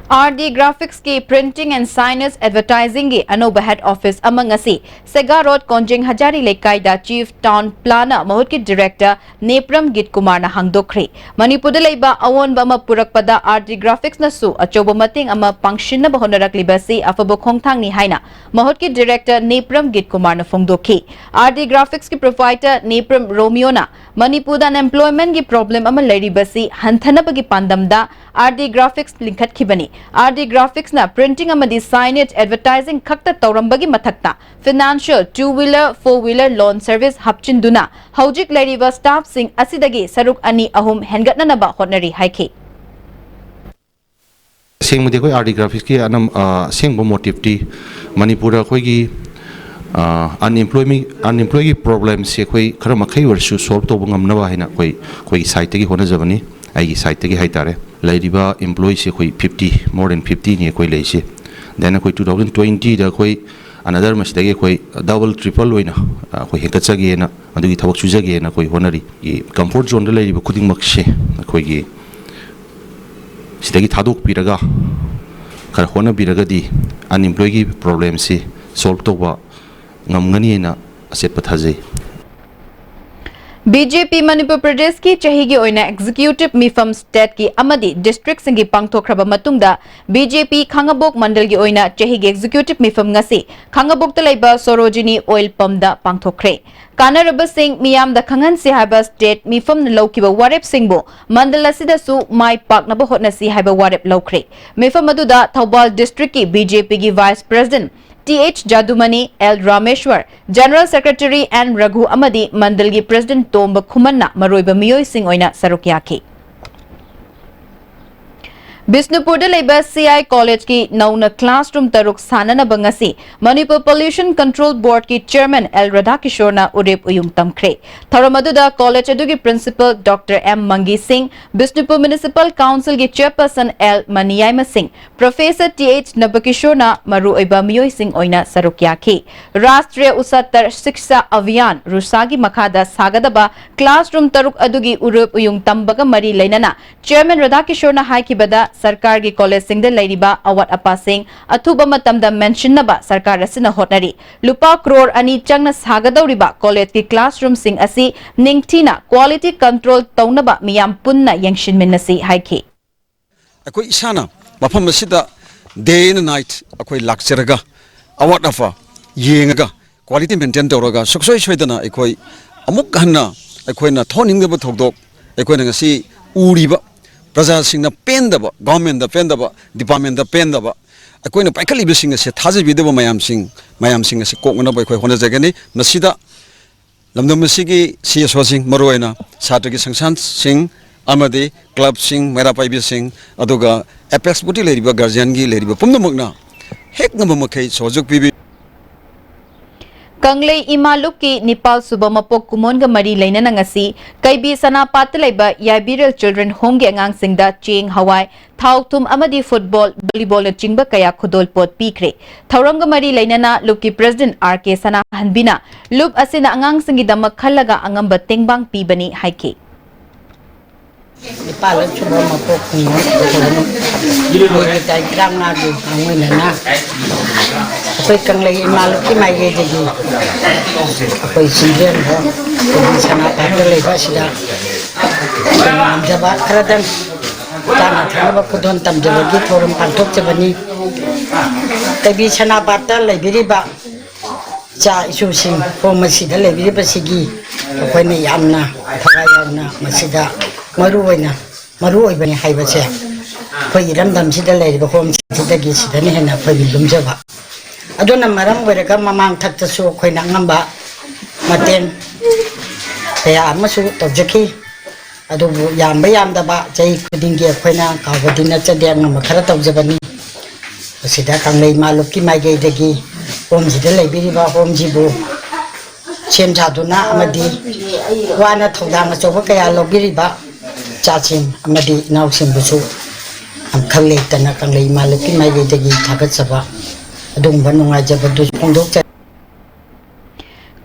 R D Graphicsꯀꯤ Printing and Signage Advertisingꯒꯤ ꯑꯅꯧꯕ head office ꯑꯃ ꯉꯁꯤ ꯁꯦꯒꯥ ꯔꯣꯗ, ꯀꯣꯟꯖꯤꯡ ꯍꯖꯥꯔꯤ ꯂꯩꯀꯥꯏꯗ Chief Town Planner ꯃꯍꯨꯠꯀꯤ Director Nepram ꯒꯤꯠ ꯀꯨꯃꯥꯔꯅ ꯍꯥꯡꯗꯣꯛꯈ꯭ꯔꯦ꯫ ꯃꯅꯤꯄꯨꯔꯗ ꯂꯩꯕ ꯑꯑꯣꯟꯕ ꯑꯃ ꯄꯨꯔꯛꯄꯗ R D Graphicsꯅꯁꯨ ꯑꯆꯧꯕ ꯃꯇꯦꯡ ꯑꯃ ꯄꯥꯡꯁꯤꯟꯅꯕ ꯍꯣꯠꯅꯔꯛꯂꯤꯕ ꯑꯁꯤ ꯑꯐꯕ ꯈꯣꯡꯊꯥꯡꯅꯤ ꯍꯥꯏꯅ ꯃꯍꯨꯠꯀꯤ Director ꯅꯦꯄ꯭ꯔꯝ ꯒꯤꯠ ꯀꯨꯃꯥꯔꯅ ꯐꯣꯡꯗꯣꯛꯈꯤ꯫ R D Graphicsꯀꯤ proprietor ꯅꯦꯄ꯭ꯔꯝ ꯔꯣꯃꯤꯌꯣꯅ ꯃꯅꯤꯄꯨꯔꯗ unemploymentꯒꯤ problem ꯑꯃ ꯂꯩꯔꯤꯕꯁꯤ ꯍꯟꯊꯅꯕꯒꯤ ꯄꯥꯟꯗꯝꯗ R D Graphics ꯂꯤꯡꯈꯠꯈꯤꯕꯅꯤ꯫ R D Graphicsꯅ printing ꯑꯃꯗꯤ signage advertising ꯈꯛꯇ ꯇꯧꯔꯝꯕꯒꯤ ꯃꯊꯛꯇ financial, two wheeler, four wheeler loan service ꯍꯥꯞꯆꯤꯟꯗꯨꯅ ꯍꯧꯖꯤꯛ ꯂꯩꯔꯤꯕ staffꯁꯤꯡ ꯑꯁꯤꯗꯒꯤ ꯁꯔꯨꯛ ꯑꯅꯤ ꯑꯍꯨꯝ ꯍꯦꯟꯒꯠꯅꯅꯕ ꯍꯣꯠꯅꯔꯤ ꯍꯥꯏꯈꯤ꯫ ꯑꯁꯦꯡꯕꯗꯤ ꯑꯩꯈꯣꯏ R D Graphicsꯀꯤ ꯑꯅꯝ-, ꯑ, ꯑꯁꯦꯡꯕ motiveꯇꯤ ꯃꯅꯤꯄꯨꯔꯗ ꯑꯩꯈꯣꯏꯒꯤ ꯑꯟꯑꯦꯝꯄ꯭ꯂꯣꯏꯃꯤ ꯑꯟꯑꯦꯝꯄ꯭ꯂꯣꯏꯒꯤ ꯄ꯭ꯔꯣꯕ꯭ꯂꯦꯝꯁꯤ ꯑꯩꯈꯣꯏ ꯈꯔ ꯃꯈꯩ ꯑꯣꯏꯔꯁꯨ ꯁꯣꯜꯕ ꯇꯧꯕ ꯉꯝꯅꯕ ꯍꯥꯏꯅ ꯑꯩꯈꯣꯏ ꯑꯩꯈꯣꯏꯒꯤ ꯁꯥꯏꯠꯇꯒꯤ ꯍꯣꯠꯅꯖꯕꯅꯤ꯫ ꯑꯩꯒꯤ ꯁꯥꯏꯠꯇꯒꯤ ꯍꯥꯏ ꯇꯥꯔꯦ꯫ ꯂꯩꯔꯤꯕ ꯑꯦꯝꯄ꯭ꯂꯣꯏꯁꯤ ꯑꯩꯈꯣꯏ ꯐꯤꯐꯇꯤ, ꯃꯣꯔ ꯗꯦꯟ ꯐꯤꯐꯇꯤꯅꯤ ꯑꯩꯈꯣꯏ ꯂꯩꯔꯤꯁꯤ꯫ ꯗꯦꯟ ꯑꯩꯈꯣꯏ ꯇꯨ ꯊꯥꯎꯖꯟ ꯇ꯭ꯋꯦꯟꯇꯤꯗ ꯑꯩꯈꯣꯏ ꯑꯅꯗꯔ ꯃꯁꯤꯗꯒꯤ ꯑꯩꯈꯣꯏ ꯗꯕꯜ ꯇ꯭ꯔꯤꯄꯜ ꯑꯣꯏꯅ ꯑꯩꯈꯣꯏ ꯍꯦꯟꯒꯠꯆꯒꯦꯅ, ꯑꯗꯨꯒꯤ ꯊꯕꯛ ꯁꯨꯖꯒꯦꯅ ꯑꯩꯈꯣꯏ ꯍꯣꯠꯅꯔꯤ꯫ ꯀꯝꯐꯣꯔꯠ ꯖꯣꯟꯗ ꯂꯩꯔꯤꯕ ꯈꯨꯗꯤꯡꯃꯛꯁꯦ ꯑꯩꯈꯣꯏꯒꯤ ꯁꯤꯗꯒꯤ ꯊꯥꯗꯣꯛꯄꯤꯔꯒ ꯈꯔ ꯍꯣꯠꯅꯕꯤꯔꯒꯗꯤ ꯑꯟꯑꯦꯝꯄ꯭ꯂꯣꯏꯒꯤ ꯄ꯭ꯔꯣꯕ꯭ꯂꯦꯝꯁꯤ ꯁꯣꯜꯕ ꯇꯧꯕ ꯉꯝꯒꯅꯤꯅ ꯑꯆꯦꯠꯄ ꯊꯥꯖꯩ꯫ ꯕꯤ ꯖꯦ ꯄꯤ ꯃꯅꯤꯄꯨꯔ ꯄ꯭ꯔꯗꯦꯁꯀꯤ ꯆꯍꯤꯒꯤ ꯑꯣꯏꯅ ꯑꯦꯛꯖꯤꯀ꯭ꯌꯨꯇꯤꯚ ꯃꯤꯐꯝ ꯁ꯭ꯇꯦꯠꯀꯤ ꯑꯃꯗꯤ ꯗꯤꯁꯇ꯭ꯔꯤꯛꯁꯤꯡꯒꯤ ꯄꯥꯡꯊꯣꯛꯈ꯭ꯔꯕ ꯃꯇꯨꯡꯗ, ꯕꯤ ꯖꯦ ꯄꯤ ꯈꯥꯡꯉꯕꯣꯛ ꯃꯟꯗꯜꯒꯤ ꯑꯣꯏꯅ ꯆꯍꯤꯒꯤ ꯑꯦꯛꯖꯤꯀ꯭ꯌꯨꯇꯤꯚ ꯃꯤꯐꯝ ꯉꯁꯤ ꯈꯥꯡꯉꯕꯣꯛꯇ ꯂꯩꯕ ꯁꯣꯔꯣꯖꯤꯅꯤ ꯑꯣꯏꯜ ꯄꯝꯗ ꯄꯥꯡꯊꯣꯛꯈ꯭ꯔꯦ꯫ ꯀꯥꯟꯅꯔꯕꯁꯤꯡ ꯃꯤꯌꯥꯝꯗ ꯈꯪꯍꯟꯁꯤ ꯍꯥꯏꯕ ꯁ꯭ꯇꯦꯠ ꯃꯤꯐꯝꯅ ꯂꯧꯈꯤꯕ ꯋꯥꯔꯦꯞꯁꯤꯡꯕꯨ ꯃꯟꯗꯜ ꯑꯁꯤꯗꯁꯨ ꯃꯥꯏ ꯄꯥꯛꯅꯕ ꯍꯣꯠꯅꯁꯤ ꯍꯥꯏꯕ ꯋꯥꯔꯦꯞ ꯂꯧꯈ꯭ꯔꯦ꯫ ꯃꯤꯐꯝ ꯑꯗꯨꯗ ꯊꯧꯕꯥꯜ ꯗꯤꯁꯇ꯭ꯔꯤꯛꯀꯤ ꯕꯤ ꯖꯦ ꯄꯤꯒꯤ vice president T H Jadumani, L Rameshwar, general secretary N Raghu ꯑꯃꯗꯤ ꯃꯟꯗꯜꯒꯤ ꯄ꯭ꯔꯦꯁꯤꯗꯦꯟꯠ ꯇꯣꯝꯕ ꯈꯨꯃꯟꯅ ꯃꯔꯨꯑꯣꯏꯕ ꯃꯤꯑꯣꯏꯁꯤꯡ ꯑꯣꯏꯅ ꯁꯔꯨꯛ ꯌꯥꯈꯤ꯫ ꯕꯤꯁꯅꯨꯄꯨꯔꯗ ꯂꯩꯕ ꯁꯤ ꯑꯥꯏ ꯀꯣꯂꯦꯖꯀꯤ ꯅꯧꯅ ꯀ꯭ꯂꯥꯁꯔꯨꯝ ꯇꯔꯨꯛ ꯁꯥꯅꯅꯕ ꯉꯁꯤ ꯃꯅꯤꯄꯨꯔ ꯄꯣꯂ꯭ꯌꯨꯁꯟ ꯀꯟꯇ꯭ꯔꯣꯜ ꯕꯣꯔꯗꯀꯤ ꯆꯦꯌꯔꯃꯦꯟ ꯑꯦꯜ ꯔꯥꯙꯥꯀꯤꯁꯣꯔꯅ ꯎꯔꯦꯞ ꯎꯌꯨꯡ ꯇꯝꯈ꯭ꯔꯦ꯫ ꯊꯧꯔꯝ ꯑꯗꯨꯗ ꯀꯣꯂꯦꯖ ꯑꯗꯨꯒꯤ ꯄ꯭ꯔꯤꯟꯁꯤꯄꯜ ꯗꯣꯛꯇꯔ ꯑꯦꯝ ꯃꯪꯒꯤ ꯁꯤꯡ, ꯕꯤꯁꯅꯨꯄꯨꯔ ꯃ꯭ꯌꯨꯅꯤꯁꯤꯄꯥꯜ ꯀꯥꯎꯟꯁꯤꯜꯒꯤ ꯆꯦꯌꯔꯄꯔꯁꯟ ꯑꯦꯜ ꯃꯅꯤꯌꯥꯏꯃ ꯁꯤꯡ, ꯄ꯭ꯔꯣꯐꯦꯁꯔ ꯇꯤ ꯑꯩꯆ ꯅꯕꯀꯤꯁꯣꯔꯅ ꯃꯔꯨꯑꯣꯏꯕ ꯃꯤꯑꯣꯏꯁꯤꯡ ꯑꯣꯏꯅ ꯁꯔꯨꯛ ꯌꯥꯈꯤ꯫ ꯔꯥꯁꯇ꯭ꯔꯤꯌ ꯎꯁꯥꯇꯔ ꯁꯤꯛꯁꯥ ꯑꯚꯤꯌꯥꯟ, ꯔꯨꯁꯥꯒꯤ ꯃꯈꯥꯗ ꯁꯥꯒꯗꯕ ꯀ꯭ꯂꯥꯁꯔꯨꯝ ꯇꯔꯨꯛ ꯑꯗꯨꯒꯤ ꯎꯔꯦꯞ ꯎꯌꯨꯡ ꯇꯝꯕꯒ ꯃꯔꯤ ꯂꯩꯅꯅ ꯆꯦꯌꯔꯃꯦꯟ ꯔꯥꯙꯥꯀꯤꯁꯣꯔꯅ ꯍꯥꯏꯈꯤꯕꯗ, ꯁꯔꯀꯥꯔꯒꯤ ꯀꯣꯂꯦꯖꯁꯤꯡꯗ ꯂꯩꯔꯤꯕ ꯑꯋꯥꯠ ꯑꯄꯥꯁꯤꯡ ꯑꯊꯨꯕ ꯃꯇꯝꯗ ꯃꯦꯟꯁꯤꯟꯅꯕ ꯁꯔꯀꯥꯔ ꯑꯁꯤꯅ ꯍꯣꯠꯅꯔꯤ꯫ ꯂꯨꯄꯥ ꯀ꯭ꯔꯣꯔ ꯑꯅꯤ ꯆꯪꯅ ꯁꯥꯒꯗꯧꯔꯤꯕ ꯀꯣꯂꯦꯖꯀꯤ ꯀ꯭ꯂꯥꯁꯔꯨꯝꯁꯤꯡ ꯑꯁꯤ ꯅꯤꯡꯊꯤꯅ ꯀ꯭ꯋꯥꯂꯤꯇꯤ ꯀꯟꯇ꯭ꯔꯣꯜ ꯇꯧꯅꯕ ꯃꯤꯌꯥꯝ ꯄꯨꯟꯅ ꯌꯦꯡꯁꯤꯟꯃꯤꯟꯅꯁꯤ ꯍꯥꯏꯈꯤ꯫ ꯑꯩꯈꯣꯏ ꯏꯁꯥꯅ ꯃꯐꯝ ꯑꯁꯤꯗ day and night ꯑꯩꯈꯣꯏ ꯂꯥꯛꯆꯔꯒ ꯑꯋꯥꯠ ꯑꯄꯥ ꯌꯦꯡꯉꯒ quality maintain ꯇꯧꯔꯒ ꯁꯨꯡꯁꯣꯏ ꯁꯣꯏꯗꯅ ꯑꯩꯈꯣꯏ ꯑꯃꯨꯛ ꯍꯟꯅ ꯑꯩꯈꯣꯏꯅ ꯊꯣꯛꯍꯟꯅꯤꯡꯗꯕ ꯊꯧꯗꯣꯛ, ꯑꯩꯈꯣꯏꯅ ꯉꯁꯤ ꯎꯔꯤꯕ ꯄ꯭ꯔꯖꯥꯁꯤꯡꯅ ꯄꯦꯟꯗꯕ, government ꯇ ꯄꯦꯟꯗꯕ, department ꯇ ꯄꯦꯟꯗꯕ, ꯑꯩꯈꯣꯏꯅ ꯄꯥꯏꯈꯠꯂꯤꯕꯁꯤꯡ ꯑꯁꯦ ꯊꯥꯖꯕꯤꯗꯕ ꯃꯌꯥꯝꯁꯤꯡ ꯃꯌꯥꯝꯁꯤꯡ ꯑꯁꯤ ꯀꯣꯛꯅꯅꯕ ꯑꯩꯈꯣꯏ ꯍꯣꯠꯅꯖꯒꯅꯤ꯫ ꯃꯁꯤꯗ ꯂꯝꯗꯝ ꯑꯁꯤꯒꯤ ꯁꯤ ꯑꯦꯁ ꯑꯣꯁꯤꯡ, ꯃꯔꯨꯑꯣꯏꯅ ꯁꯥꯇ꯭ꯔꯒꯤ ꯁꯪꯁꯊꯥꯟꯁꯤꯡ ꯑꯃꯗꯤ ꯀ꯭ꯂꯕꯁꯤꯡ, ꯃꯩꯔꯥ ꯄꯥꯏꯕꯤꯁꯤꯡ, ꯑꯗꯨꯒ ꯑꯦꯄꯦꯛꯁ ꯕꯣꯗꯤ ꯂꯩꯔꯤꯕ ꯒꯥꯔꯖꯤꯌꯥꯟꯒꯤ ꯂꯩꯔꯤꯕ ꯄꯨꯝꯅꯃꯛꯅ ꯍꯦꯛ ꯉꯝꯕ ꯃꯈꯩ ꯁꯍꯌꯣꯒ ꯄꯤꯕꯤ꯫ ꯀꯪꯂꯩ ꯏꯃꯥ ꯂꯨꯞꯀꯤ ꯅꯤꯄꯥꯜ ꯁꯨꯕ ꯃꯄꯣꯛ ꯀꯨꯝꯑꯣꯟꯒ ꯃꯔꯤ ꯂꯩꯅꯅ ꯉꯁꯤ ꯀꯩꯕꯤ ꯁꯅꯥꯄꯥꯠꯇ ꯂꯩꯕ ꯌꯥꯏꯕꯤꯔꯦꯜ ꯆꯤꯜꯗ꯭ꯔꯦꯟ ꯍꯣꯝꯒꯤ ꯑꯉꯥꯡꯁꯤꯡꯗ ꯆꯦꯡ, ꯍꯋꯥꯏ, ꯊꯥꯎ, ꯊꯨꯝ ꯑꯃꯗꯤ ꯐꯨꯠꯕꯣꯜ, ꯚꯣꯂꯤꯕꯣꯜꯅꯆꯤꯡꯕ ꯀꯌꯥ ꯈꯨꯗꯣꯜꯄꯣꯠ ꯄꯤꯈ꯭ꯔꯦ꯫ ꯊꯧꯔꯝꯒ ꯃꯔꯤ ꯂꯩꯅꯅ ꯂꯨꯞꯀꯤ ꯄ꯭ꯔꯦꯁꯤꯗꯦꯟꯠ ꯑꯥꯔ ꯀꯦ ꯁꯅꯥꯍꯟꯕꯤꯅ ꯂꯨꯞ ꯑꯁꯤꯅ ꯑꯉꯥꯡꯁꯤꯡꯒꯤꯗꯃꯛ ꯈꯜꯂꯒ ꯑꯉꯝꯕ ꯇꯦꯡꯕꯥꯡ ꯄꯤꯕꯅꯤ ꯍꯥꯏꯈꯤ꯫ ꯅꯤꯄꯥꯜ ꯁꯨꯕ ꯃꯄꯣꯛ ꯀꯨꯝꯑꯣꯟ ꯃꯣꯏꯒꯤ ꯇꯥꯔꯤꯛ ꯇꯔꯥꯃꯉꯥꯒꯤ ꯃꯥꯡꯑꯣꯏꯅꯅ ꯑꯩꯈꯣꯏ ꯀꯪꯂꯩ ꯏꯃꯥ ꯂꯨꯞꯀꯤ ꯃꯥꯏꯀꯩꯗꯒꯤ ꯑꯩꯈꯣꯏ ꯆꯤꯜꯗ꯭ꯔꯦꯟ ꯍꯣꯝ, ꯑꯩꯈꯣꯏꯒꯤ ꯁꯅꯥꯄꯥꯠꯇ ꯂꯩꯕ ꯑꯁꯤꯗ ꯉꯝꯖꯕ ꯈꯔꯗꯪ ꯆꯥꯅ ꯊꯛꯅꯕ ꯈꯨꯗꯣꯜ ꯇꯝꯖꯕꯒꯤ ꯊꯧꯔꯝ ꯄꯥꯡꯊꯣꯛꯆꯕꯅꯤ꯫ ꯀꯩꯕꯤ ꯁꯅꯥꯄꯥꯠꯇ ꯂꯩꯕꯤꯔꯤꯕ ꯏꯆꯥ ꯏꯁꯨꯁꯤꯡ ꯍꯣꯝ ꯑꯁꯤꯗ ꯂꯩꯕꯤꯔꯤꯕꯁꯤꯒꯤ ꯑꯩꯈꯣꯏꯅ ꯌꯥꯝꯅ ꯊꯋꯥꯏ ꯌꯥꯎꯅ ꯃꯁꯤꯗ ꯃꯔꯨ ꯑꯣꯏꯅ, ꯃꯔꯨ ꯑꯣꯏꯕꯅꯤ ꯍꯥꯏꯕꯁꯦ ꯑꯩꯈꯣꯏ ꯏꯔꯝꯗꯝꯁꯤꯗ ꯂꯩꯔꯤꯕ ꯍꯣꯝꯁꯤꯡꯁꯤꯗꯒꯤ ꯁꯤꯗꯅ ꯍꯦꯟꯅ ꯑꯩꯈꯣꯏꯒꯤ ꯂꯨꯝꯖꯕ꯫ ꯑꯗꯨꯅ ꯃꯔꯝ ꯑꯣꯏꯔꯒ ꯃꯃꯥꯡ ꯊꯛꯇꯁꯨ ꯑꯩꯈꯣꯏꯅ ꯑꯉꯝꯕ ꯃꯇꯦꯡ ꯀꯌꯥ ꯑꯃꯁꯨ ꯇꯧꯖꯈꯤ꯫ ꯑꯗꯨꯕꯨ ꯌꯥꯝꯕ ꯌꯥꯝꯗꯕ ꯆꯍꯤ ꯈꯨꯗꯤꯡꯒꯤ ꯑꯩꯈꯣꯏꯅ ꯀꯥꯎꯕꯗꯤ ꯅꯠꯆꯗꯦ, ꯑꯉꯝꯕ ꯈꯔ ꯇꯧꯖꯕꯅꯤ꯫ ꯃꯁꯤꯗ ꯀꯪꯂꯩ ꯏꯃꯥ ꯂꯨꯞꯀꯤ ꯃꯥꯏꯀꯩꯗꯒꯤ ꯍꯣꯝꯁꯤꯗ ꯂꯩꯕꯤꯔꯤꯕ ꯍꯣꯝꯁꯤꯕꯨ ꯁꯦꯝ ꯁꯥꯗꯨꯅ ꯑꯃꯗꯤ ꯋꯥꯅ ꯊꯧꯗꯥꯡ ꯑꯆꯧꯕ ꯀꯌꯥ ꯂꯧꯕꯤꯔꯤꯕ ꯏꯆꯥꯁꯤꯡ ꯑꯃꯗꯤ ꯏꯅꯥꯎꯁꯤꯡꯕꯨꯁꯨ ꯈꯝꯈꯜ ꯂꯩꯇꯅ ꯀꯪꯂꯩ ꯏꯃꯥ ꯂꯨꯞꯀꯤ ꯃꯥꯏꯀꯩꯗꯒꯤ ꯊꯥꯒꯠꯆꯕ ꯑꯗꯨꯒꯨꯝꯕ ꯅꯨꯡꯉꯥꯏꯖꯕꯗꯨ ꯐꯣꯡꯗꯣꯛꯆꯔꯤ꯫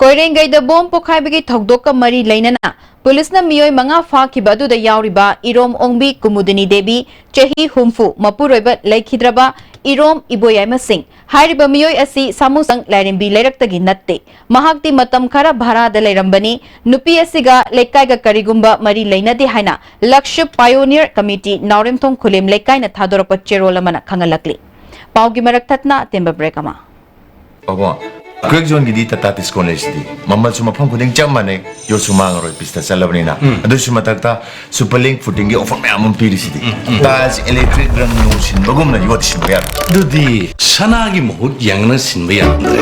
ꯀꯣꯏꯔꯦꯡꯒꯩꯗ ꯕꯣꯝ ꯄꯣꯈꯥꯏꯕꯒꯤ ꯊꯧꯗꯣꯛꯀ ꯃꯔꯤ ꯂꯩꯅꯅ ꯄꯨꯂꯤꯁꯅ ꯃꯤꯑꯣꯏ ꯃꯉꯥ ꯐꯥꯈꯤꯕ ꯑꯗꯨꯗ ꯌꯥꯎꯔꯤꯕ ꯏꯔꯣꯝ ꯑꯣꯡꯕꯤ ꯀꯨꯃꯨꯗꯤꯅꯤ ꯗꯦꯕꯤ, ꯆꯍꯤ ꯍꯨꯝꯐꯨ, ꯃꯄꯨꯔꯣꯏꯕ ꯂꯩꯈꯤꯗ꯭ꯔꯕ ꯏꯔꯣꯝ ꯏꯕꯣꯌꯥꯏꯃ ꯁꯤꯡ ꯍꯥꯏꯔꯤꯕ ꯃꯤꯑꯣꯏ ꯑꯁꯤ ꯁꯥꯃꯨꯁꯪ ꯂꯥꯏꯔꯦꯝꯕꯤ ꯂꯩꯔꯛꯇꯒꯤ ꯅꯠꯇꯦ꯫ ꯃꯍꯥꯛꯇꯤ ꯃꯇꯝ ꯈꯔ ꯚꯔꯥꯗ ꯂꯩꯔꯝꯕꯅꯤ꯫ ꯅꯨꯄꯤ ꯑꯁꯤꯒ ꯂꯩꯀꯥꯏꯒ ꯀꯔꯤꯒꯨꯝꯕ ꯃꯔꯤ ꯂꯩꯅꯗꯦ ꯍꯥꯏꯅ ꯂꯛꯁ꯭ꯌ ꯄꯥꯏꯑꯣꯅꯤꯌꯔ ꯀꯃꯤꯇꯤ ꯅꯥꯎꯔꯦꯝꯊꯣꯡ ꯈꯨꯂꯦꯝ ꯂꯩꯀꯥꯏꯅ ꯊꯥꯗꯣꯔꯛꯄ ꯆꯦꯔꯣꯜ ꯑꯃꯅ ꯈꯪꯍꯜꯂꯛꯂꯤ꯫ ꯄꯥꯎꯒꯤ ꯃꯔꯛ ꯊꯠꯅ ꯑꯇꯦꯟꯕ ꯕ꯭ꯔꯦꯛ ꯑꯃ꯫ ꯄꯥꯕꯨꯡ, crack zoneꯒꯤꯗꯤ Tata Tiscon ꯂꯩꯁꯤꯗꯤ꯫ ꯃꯃꯜꯁꯨ ꯃꯐꯝ ꯈꯨꯗꯤꯡ ꯆꯞ ꯃꯥꯟꯅꯩ, ꯌꯣꯠꯁꯨ ꯃꯥꯡꯉꯔꯣꯏ, ꯄꯤꯁꯇ ꯆꯠꯂꯕꯅꯤꯅ꯫ ꯎꯝ꯫ ꯑꯗꯨꯁꯨ ꯃꯊꯛꯇ Superlink footingꯒꯤ offer ꯃꯌꯥꯝ ꯑꯃ ꯄꯤꯔꯤꯁꯤꯗꯤ꯫ ꯎꯝ, ꯎꯝ꯫ Tiles, electric ꯔꯪ ꯅꯨꯡ ꯁꯤꯟꯕ ꯒꯨꯝꯅ ꯌꯣꯠ ꯁꯤꯟꯕ ꯌꯥꯔꯣꯏ꯫ ꯑꯗꯨꯗꯤ ꯁꯅꯥꯒꯤ ꯃꯍꯨꯠ ꯌꯦꯡꯅ ꯁꯤꯟꯕ ꯌꯥꯔꯝꯗ꯭ꯔꯦ꯫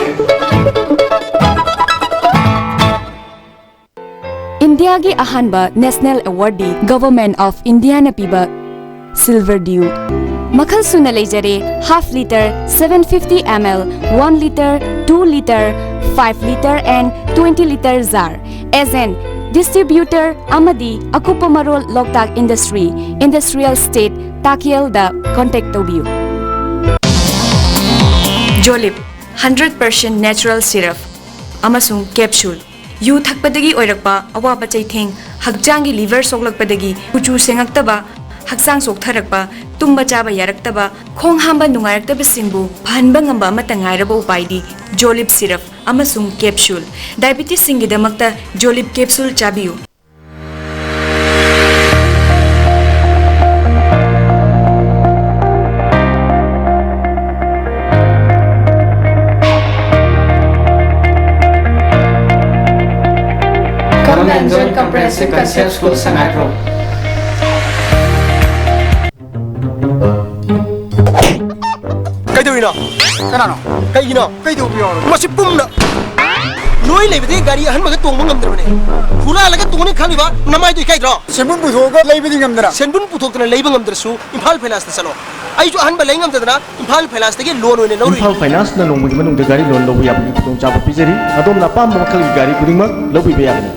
ꯏꯟꯗꯤꯌꯥꯒꯤ ꯑꯍꯥꯟꯕ national awardꯗꯤ Government of Indiaꯅ ꯄꯤꯕ Silver Dew꯫ ꯃꯈꯜ ꯁꯨꯅ ꯂꯩꯖꯔꯦ꯫ Half litre, seven fifty ml, one litre, two litre, five litre and twenty litre jar꯫ Agent, distributor ꯑꯃꯗꯤ ꯑꯀꯨꯞꯄ ꯃꯔꯣꯜ ꯂꯣꯛꯇꯥꯛ ꯏꯟꯗꯁꯇ꯭ꯔꯤ, ꯏꯟꯗꯁꯇ꯭ꯔꯤꯌꯦꯜ ꯁ꯭ꯇꯦꯠ, ꯇꯥꯀꯦꯜꯗ ꯀꯣꯟꯇꯦꯛ ꯇꯧꯕꯤꯌꯨ꯫ ꯖꯣꯂꯤꯞ, hundred percent natural syrup ꯑꯃꯁꯨꯡ capsule꯫ ꯌꯨ ꯊꯛꯄꯗꯒꯤ ꯑꯣꯏꯔꯛꯄ ꯑꯋꯥꯕ ꯆꯩꯊꯦꯡ, ꯍꯛꯆꯥꯡꯒꯤ ꯂꯤꯚꯔ ꯁꯣꯛꯂꯛꯄꯗꯒꯤ ꯀꯨꯆꯨ ꯁꯦꯡꯉꯛꯇꯕ, ꯍꯛꯆꯥꯡ ꯆꯣꯛꯊꯔꯛꯄ, ꯇꯨꯝꯕ ꯆꯥꯕ ꯌꯥꯔꯛꯇꯕ, ꯈꯣꯡ ꯍꯥꯝꯕ ꯅꯨꯡꯉꯥꯏꯔꯛꯇꯕꯁꯤꯡꯕꯨ ꯐꯍꯟꯕ ꯉꯝꯕ ꯑꯃꯠꯇ ꯉꯥꯏꯔꯕ ꯎꯄꯥꯏꯗꯤ ꯖꯣꯂꯤꯞ ꯁꯤꯔꯞ ꯑꯃꯁꯨꯡ ꯀꯦꯞꯁꯨꯜ꯫ ꯗꯥꯏꯕꯤꯇꯤꯁꯁꯤꯡꯒꯤꯗꯃꯛꯇ ꯖꯣꯂꯤꯞ ꯀꯦꯞꯁꯨꯜ ꯆꯥꯕꯤꯌꯨ꯫ Come and join Comprehensive Concept School, Sangaiprok. ꯀꯩꯗꯧꯔꯤꯅꯣ? ꯀꯅꯥꯅꯣ? ꯀꯩꯒꯤꯅꯣ? ꯀꯩꯗꯧꯕ ꯌꯥꯎꯔꯒꯦ? ꯃꯁꯤ ꯄꯨꯝꯅ ꯅꯣꯏ ꯂꯩꯕꯗꯒꯤ ꯒꯥꯔꯤ ꯑꯍꯟꯕꯒ ꯇꯣꯡꯕ ꯉꯝꯗ꯭ꯔꯕꯅꯦ꯫ ꯍꯨꯔꯥꯜꯂꯒ ꯇꯣꯡꯅꯤ ꯈꯜꯂꯤꯕ ꯅꯃꯥꯏꯗꯣ ꯏꯀꯥꯏꯗ꯭ꯔꯣ? ꯁꯦꯟꯕꯨꯟ ꯄꯨꯊꯣꯛꯑꯒ ꯂꯩꯕꯗꯤ ꯉꯝꯗꯅ꯫ ꯁꯦꯟꯕꯨꯟ ꯄꯨꯊꯣꯛꯇꯅ ꯂꯩꯕ ꯉꯝꯗ꯭ꯔꯁꯨ ꯏꯝꯐꯥꯜ ꯐꯥꯏꯅꯥꯟꯁꯇ ꯆꯠꯂꯣ꯫ ꯑꯩꯁꯨ ꯑꯍꯟꯕ ꯂꯩ ꯉꯝꯗꯗꯅ ꯏꯝꯐꯥꯜ ꯐꯥꯏꯅꯥꯟꯁꯇꯒꯤ ꯂꯣꯟ ꯑꯣꯏꯅ ꯂꯧꯔꯨꯏ꯫ ꯏꯝꯐꯥꯜ ꯐꯥꯏꯅꯥꯟꯁꯅ ꯅꯣꯡꯃꯒꯤ ꯃꯅꯨꯡꯗ ꯒꯥꯔꯤ ꯂꯣꯟ ꯂꯧꯕ ꯌꯥꯕꯒꯤ ꯈꯨꯗꯣꯡꯆꯥꯕ ꯄꯤꯖꯔꯤ꯫ ꯑꯗꯣꯝꯅ ꯑꯄꯥꯝꯕ ꯃꯈꯜꯒꯤ ꯒꯥꯔꯤ ꯈꯨꯗꯤꯡꯃꯛ ꯂꯧꯕꯤꯕ ꯌꯥꯒꯅꯤ꯫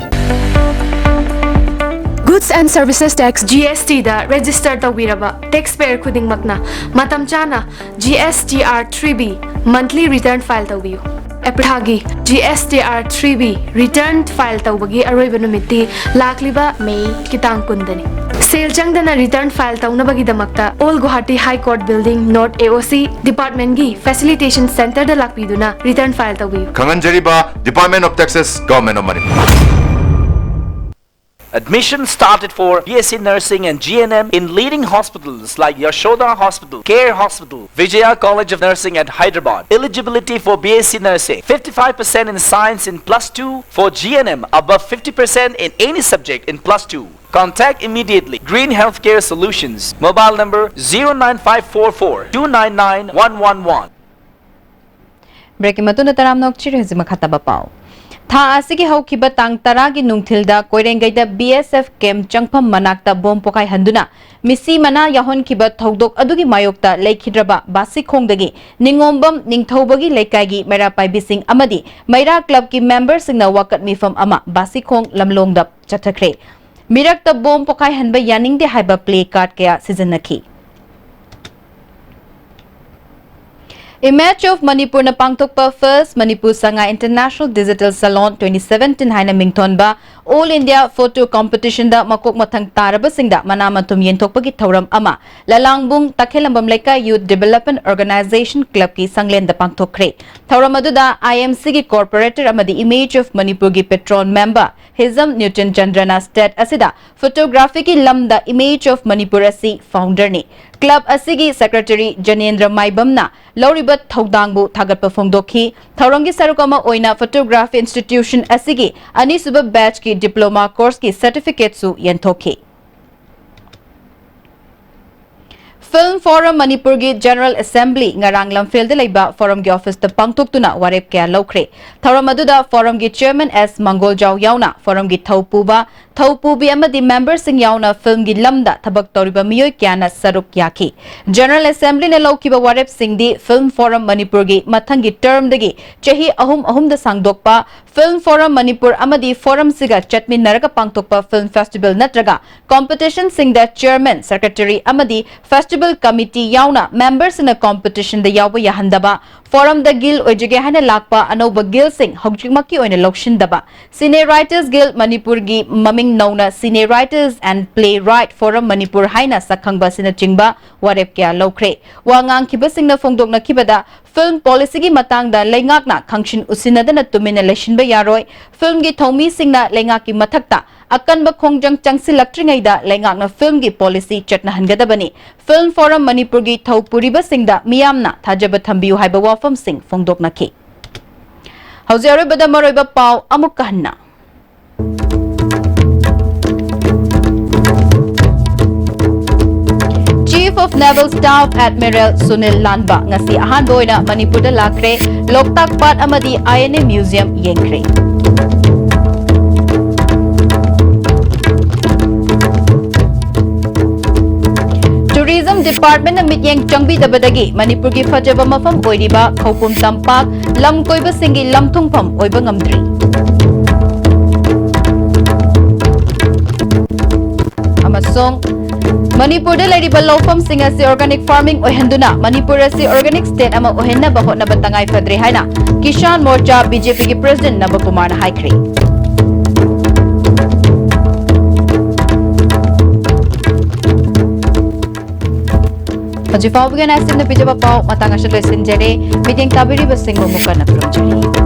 Goods and Services Tax, G S T the register ꯇꯧꯕꯤꯔꯕ taxpayer ꯈꯨꯗꯤꯡꯃꯛꯅ ꯃꯇꯝ ꯆꯥꯅ G S T R three B monthly return file ꯇꯧꯕꯤꯌꯨ꯫ ꯑꯦꯄ꯭ꯔꯤꯜ ꯊꯥꯒꯤ G S T R three B return file ꯇꯧꯕꯒꯤ ꯑꯔꯣꯏꯕ ꯅꯨꯃꯤꯠꯇꯤ ꯂꯥꯛꯂꯤꯕ ꯃꯦꯒꯤ ꯇꯥꯡ ꯀꯨꯟꯗꯅꯤ꯫ ꯁꯦꯜ ꯆꯪꯗꯅ return file ꯇꯧꯅꯕꯒꯤꯗꯃꯛꯇ Old Guwahati High Court Building, North A O C department ꯒꯤ facilitation center ꯗ ꯂꯥꯛꯄꯤꯗꯨꯅ return file ꯇꯧꯕꯤꯌꯨ꯫ ꯈꯪꯍꯟꯖꯔꯤꯕ, Department of Taxes, Government of Manipur. Admission started for B S C Nursing and G N M in leading hospitals like Yashoda Hospital, Care Hospital, Vijaya College of Nursing at Hyderabad. Eligibility for B S C Nursing: fifty-five percent in science in plus two, for G N M above fifty percent in any subject in plus two. Contact immediately. Green Healthcare Solutions. Mobile number zero nine five four four two nine nine one one one. ꯕ꯭ꯔꯦꯛꯀꯤ ꯃꯇꯨꯡꯗ ꯇꯔꯥꯝꯅ ꯑꯣꯛꯆꯔꯤ꯫ ꯍꯧꯖꯤꯛ ꯃꯈꯥ ꯇꯥꯕ ꯄꯥꯎ꯫ ꯊꯥ ꯑꯁꯤꯒꯤ ꯍꯧꯈꯤꯕ ꯇꯥꯡ ꯇꯔꯥꯒꯤ ꯅꯨꯡꯊꯤꯜꯗ ꯀꯣꯏꯔꯦꯡꯒꯩꯗ B S F camp ꯆꯪꯐꯝ ꯃꯅꯥꯛꯇ ꯕꯣꯝ ꯄꯣꯈꯥꯏꯍꯟꯗꯨꯅ ꯃꯤꯁꯤ ꯃꯅꯥ ꯌꯥꯎꯍꯟꯈꯤꯕ ꯊꯧꯗꯣꯛ ꯑꯗꯨꯒꯤ ꯃꯥꯌꯣꯛꯇ ꯂꯩꯈꯤꯗ꯭ꯔꯕ ꯕꯥꯁꯤꯈꯣꯡꯗꯒꯤ ꯅꯤꯉꯣꯝꯕꯝ ꯅꯤꯡꯊꯧꯕꯒꯤ ꯂꯩꯀꯥꯏꯒꯤ ꯃꯩꯔꯥ ꯄꯥꯏꯕꯤꯁꯤꯡ ꯑꯃꯗꯤ ꯃꯩꯔꯥ clubꯀꯤ memberꯁꯤꯡꯅ ꯋꯥꯀꯠ ꯃꯤꯐꯝ ꯑꯃ ꯕꯥꯁꯤꯈꯣꯡ ꯂꯝꯂꯣꯡꯗ ꯆꯠꯊꯈ꯭ꯔꯦ꯫ ꯃꯤꯔꯛꯇ ꯕꯣꯝ ꯄꯣꯈꯥꯏꯍꯟꯕ ꯌꯥꯅꯤꯡꯗꯦ ꯍꯥꯏꯕ placard ꯀꯌꯥ ꯁꯤꯖꯤꯟꯅꯈꯤ꯫ Image of Manipurꯅ ꯄꯥꯡꯊꯣꯛꯄ First Manipur Sangai International Digital Salon twenty seventeen ꯍꯥꯏꯅ ꯃꯤꯡꯊꯣꯟꯕ All India Photo Competitionꯗ ꯃꯀꯣꯛ ꯃꯊꯪ ꯇꯥꯔꯕꯁꯤꯡꯗ ꯃꯅꯥ ꯃꯊꯨꯝ ꯌꯦꯟꯊꯣꯛꯄꯒꯤ ꯊꯧꯔꯝ ꯑꯃ ꯂꯂꯥꯡꯕꯨꯡ ꯇꯈꯦꯂꯝꯕꯝ ꯂꯩꯀꯥꯏ Youth Development Organization Clubꯀꯤ ꯁꯪꯂꯦꯟꯗ ꯄꯥꯡꯊꯣꯛꯈ꯭ꯔꯦ꯫ ꯊꯧꯔꯝ ꯑꯗꯨꯗ IMCꯒꯤ corporator ꯑꯃꯗꯤ Image of Manipurꯒꯤ patron member Hijam ꯅ꯭ꯌꯨꯇꯟ ꯆꯟꯗ꯭ꯔꯅ state ꯑꯁꯤꯗ photographyꯒꯤ ꯂꯝꯗ Image of Manipur ꯑꯁꯤ founderꯅꯤ꯫ Club ꯑꯁꯤꯒꯤ secretary ꯖꯅꯦꯟꯗ꯭ꯔ ꯃꯥꯏꯕꯝꯅ ꯂꯧꯔꯤꯕ ꯊꯧꯗꯥꯡꯕꯨ ꯊꯥꯒꯠꯄ ꯐꯣꯡꯗꯣꯛꯈꯤ꯫ ꯊꯧꯔꯝꯒꯤ ꯁꯔꯨꯛ ꯑꯃ ꯑꯣꯏꯅ photography institution ꯑꯁꯤꯒꯤ ꯑꯅꯤꯁꯨꯕ batchꯀꯤ diploma courseꯀꯤ certificateꯁꯨ ꯌꯦꯟꯊꯣꯛꯈꯤ꯫ Film Forum ꯃꯅꯤꯄꯨꯔꯒꯤ General Assembly ꯉꯔꯥꯡ ꯂꯝꯐꯦꯜꯗ ꯂꯩꯕ Forumꯒꯤ officeꯇ ꯄꯥꯡꯊꯣꯛꯇꯨꯅ ꯋꯥꯔꯦꯞ ꯀꯌꯥ ꯂꯧꯈ꯭ꯔꯦ꯫ ꯊꯧꯔꯝ ꯑꯗꯨꯗ Forumꯒꯤ chairman S ꯃꯪꯒꯣꯜꯖꯥꯎ ꯌꯥꯎꯅ Forumꯒꯤ ꯊꯧꯄꯨꯕ, ꯊꯧꯄꯨꯕꯤ ꯑꯃꯗꯤ memberꯁꯤꯡ ꯌꯥꯎꯅ filmꯒꯤ ꯂꯝꯗ ꯊꯕꯛ ꯇꯧꯔꯤꯕ ꯃꯤꯑꯣꯏ ꯀꯌꯥꯅ ꯁꯔꯨꯛ ꯌꯥꯈꯤ꯫ General Assemblyꯅ ꯂꯧꯈꯤꯕ ꯋꯥꯔꯦꯞꯁꯤꯡꯗꯤ Film Forum ꯃꯅꯤꯄꯨꯔꯒꯤ ꯃꯊꯪꯒꯤ termꯗꯒꯤ ꯆꯍꯤ ꯑꯍꯨꯝ ꯑꯍꯨꯝꯗ ꯁꯥꯡꯗꯣꯛꯄ, Film Forum ꯃꯅꯤꯄꯨꯔ ꯑꯃꯗꯤ Forumꯁꯤꯒ ꯆꯠꯃꯤꯟꯅꯔꯒ ꯄꯥꯡꯊꯣꯛꯄ film festival ꯅꯠꯇ꯭ꯔꯒ competitionꯁꯤꯡꯗ chairman, secretary ꯑꯃꯗꯤ festival committee ꯌꯥꯎꯅ memberꯁꯤꯡꯅ competitionꯗ ꯌꯥꯎꯕ ꯌꯥꯍꯟꯗꯕ, Forumꯗ guild ꯑꯣꯏꯖꯒꯦ ꯍꯥꯏꯅ ꯂꯥꯛꯄ ꯑꯅꯧꯕ guildꯁꯤꯡ ꯍꯧꯖꯤꯛꯃꯛꯀꯤ ꯑꯣꯏꯅ ꯂꯧꯁꯤꯟꯗꯕ, Cine Writers Guild ꯃꯅꯤꯄꯨꯔꯒꯤ ꯃꯃꯤꯡ ꯅꯧꯅ Cine Writers and Playwright Forum Manipur ꯍꯥꯏꯅ ꯁꯛꯈꯪꯕ ꯑꯁꯤꯅꯆꯤꯡꯕ ꯋꯥꯔꯦꯞ ꯀꯌꯥ ꯂꯧꯈ꯭ꯔꯦ꯫ ꯋꯥ ꯉꯥꯡꯈꯤꯕꯁꯤꯡꯅ ꯐꯣꯡꯗꯣꯛꯅꯈꯤꯕꯗ, film policyꯒꯤ ꯃꯇꯥꯡꯗ ꯂꯩꯉꯥꯛꯅ ꯈꯪꯁꯤꯟ ꯎꯁꯤꯟꯅꯗꯅ ꯇꯨꯃꯤꯟꯅ ꯂꯩꯁꯤꯟꯕ ꯌꯥꯔꯣꯏ꯫ Filmꯒꯤ ꯊꯧꯃꯤꯁꯤꯡꯅ ꯂꯩꯉꯥꯛꯀꯤ ꯃꯊꯛꯇ ꯑꯀꯟꯕ ꯈꯣꯡꯖꯪ ꯆꯪꯁꯤꯜꯂꯛꯇ꯭ꯔꯤꯉꯩꯗ ꯂꯩꯉꯥꯛꯅ filmꯒꯤ policy ꯆꯠꯅꯍꯟꯒꯗꯕꯅꯤ꯫ Film Forum ꯃꯅꯤꯄꯨꯔꯒꯤ ꯊꯧ ꯄꯨꯔꯤꯕꯁꯤꯡꯗ ꯃꯤꯌꯥꯝꯅ ꯊꯥꯖꯕ ꯊꯝꯕꯤꯌꯨ ꯍꯥꯏꯕ ꯋꯥꯐꯝꯁꯤꯡ ꯐꯣꯡꯗꯣꯛꯅꯈꯤ꯫ ꯍꯧꯖꯤꯛ ꯑꯔꯣꯏꯕꯗ ꯃꯔꯨꯑꯣꯏꯕ ꯄꯥꯎ ꯑꯃꯨꯛꯀ ꯍꯟꯅ꯫ Chief of Naval Staff Admiral Sunil ꯂꯥꯟꯕ ꯉꯁꯤ ꯑꯍꯥꯟꯕ ꯑꯣꯏꯅ ꯃꯅꯤꯄꯨꯔꯗ ꯂꯥꯛꯈ꯭ꯔꯦ꯫ ꯂꯣꯛꯇꯥꯛ ꯄꯥꯠ ꯑꯃꯗꯤ INA Museum ꯌꯦꯡꯈ꯭ꯔꯦ꯫ ꯗꯤꯄꯥꯔꯠꯃꯦꯟꯅ ꯃꯤꯠꯌꯦꯡ ꯆꯪꯕꯤꯗꯕꯗꯒꯤ ꯃꯅꯤꯄꯨꯔꯒꯤ ꯐꯖꯕ ꯃꯐꯝ ꯑꯣꯏꯔꯤꯕ ꯈꯧꯄꯨꯝ ꯇꯝꯄꯥꯛ ꯂꯝ ꯀꯣꯏꯕꯁꯤꯡꯒꯤ ꯂꯝꯊꯨꯡꯐꯝ ꯑꯣꯏꯕ ꯉꯝꯗ꯭ꯔꯤ꯫ ꯑꯃꯁꯨꯡ ꯃꯅꯤꯄꯨꯔꯗ ꯂꯩꯔꯤꯕ ꯂꯧꯐꯝꯁꯤꯡ ꯑꯁꯤ organic farming ꯑꯣꯏꯍꯟꯗꯨꯅ ꯃꯅꯤꯄꯨꯔ ꯑꯁꯤ organic state ꯑꯃ ꯑꯣꯏꯍꯟꯅꯕ ꯍꯣꯠꯅꯕ ꯇꯉꯥꯏ ꯐꯗ꯭ꯔꯦ ꯍꯥꯏꯅ ꯀꯤꯁꯥꯟ ꯃꯣꯔꯆꯥ, BJPꯒꯤ president ꯅꯕꯀꯨꯃꯥꯔꯅ ꯍꯥꯏꯈ꯭ꯔꯦ꯫ ꯍꯧꯖꯤꯛ ꯐꯥꯎꯕꯒꯤ ꯑꯣꯏꯅ ꯑꯁꯤꯅ ꯄꯤꯖꯕ ꯄꯥꯎ ꯃꯇꯥꯡ ꯑꯁꯤꯗ ꯂꯣꯏꯁꯤꯟꯖꯔꯦ꯫ ꯃꯤꯠꯌꯦꯡ ꯇꯥꯕꯤꯔꯤꯕꯁꯤꯡꯕꯨ ꯑꯃꯨꯛ ꯍꯟꯅ ꯈꯨꯔꯨꯝꯖꯔꯤ꯫